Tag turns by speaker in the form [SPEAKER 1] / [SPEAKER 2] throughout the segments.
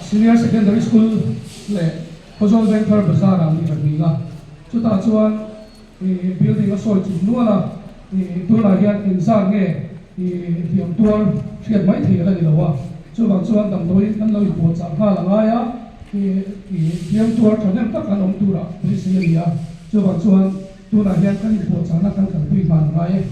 [SPEAKER 1] Senior Secondary School leh Khawzawl Vengthar Bazar ah ni pahnih a, chutah chuan ih building a sawi chim nual a, ih tunah hian engzat nge ih hliam tuar hriat mai thei ala ni lo a, chuvang chuan damdawiin kan lo inpuahchah nghal a ngai a, ih ih hliam tuar thahnem tak an awm turah beisei a ni a, chuvang chuan tunah hian kan inpuahchahna kan kalpui nghal a ngai e.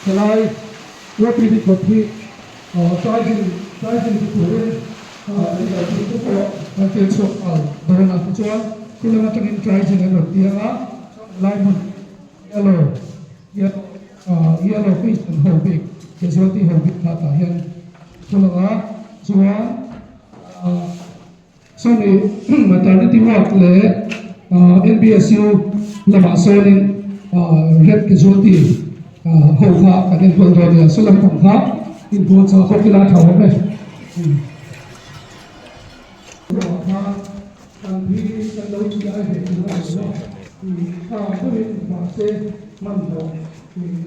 [SPEAKER 1] Helai OPD kawt hi charging charging ti turin indaihthei te pawh kan tel chhuak nghal dawn a tichuan khuleng atangin charging an rawn ti anga chuan helai hmun yellow yellow patient ho bik casualty ho bik kha tah hian khulanga chuan Sawmi maternity ward leh NBSU lamah sawnin red casualty ho kha kan enkawl dawn nia, saw lampang kha inbual chah hawk ila a tha awm e. Chuvang khan kan hi kan lo chi ai ve tur a ni lo a, kang deuhin mahse hmanhmawh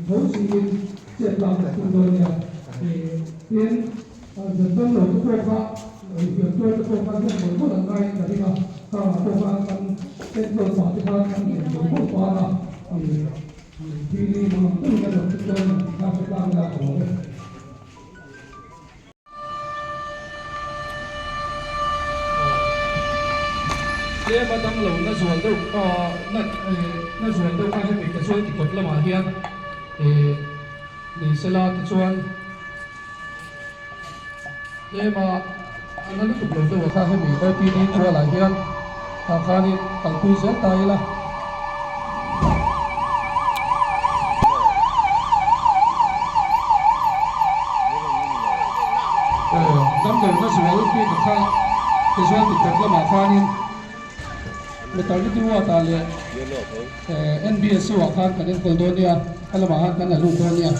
[SPEAKER 1] tho siin chet lak leh tum dawn nia, tin. Zan dam lo te pawh kha infiam tuar te pawh khan hman mawlh mawlh an ngaiin ka ring a, kangah pawh khan kan enkawl pah te khan kan en mawlh mawlh pah a, thili mang ang deuhin a rawn ṭhu dawn a tih kha hre tlang ila ka lawm e. Tlem a dam lo na zual deuh na zual deuh kha hemi casualty kawt lamah hian ni sela tichuan. Tlema a na lutuk lo deuh a kha hemi OPD kualah hian tah khanin kalpui zel ta ila. Aw damdawiina zual bik a kha casualty kawt lamah khanin maternity ward ah leh NBSU ah khan kan enkawl dawn nia, a lamah khan kan la lut dawn nia.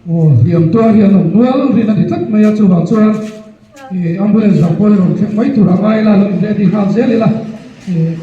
[SPEAKER 1] Aw hliam tuar hian awm nual rin a ni tlat mai a chuvang chuan ih ambulance dang pawh hi rawn thleng mai tur a ngai ila lo in ready nghal zel ila ih.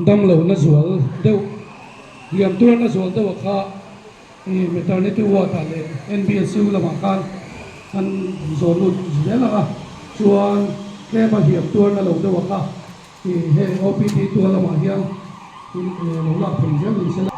[SPEAKER 1] Damlohna zual deuh hliam tuarna zual deuh a kha Maternity ward ah leh NBSU lamah khan an zawn lut zel ang a, chuan tlema hliam tuarna lo deuh a kha heng OPD tual lamah hian lo lak thei zel ni se la.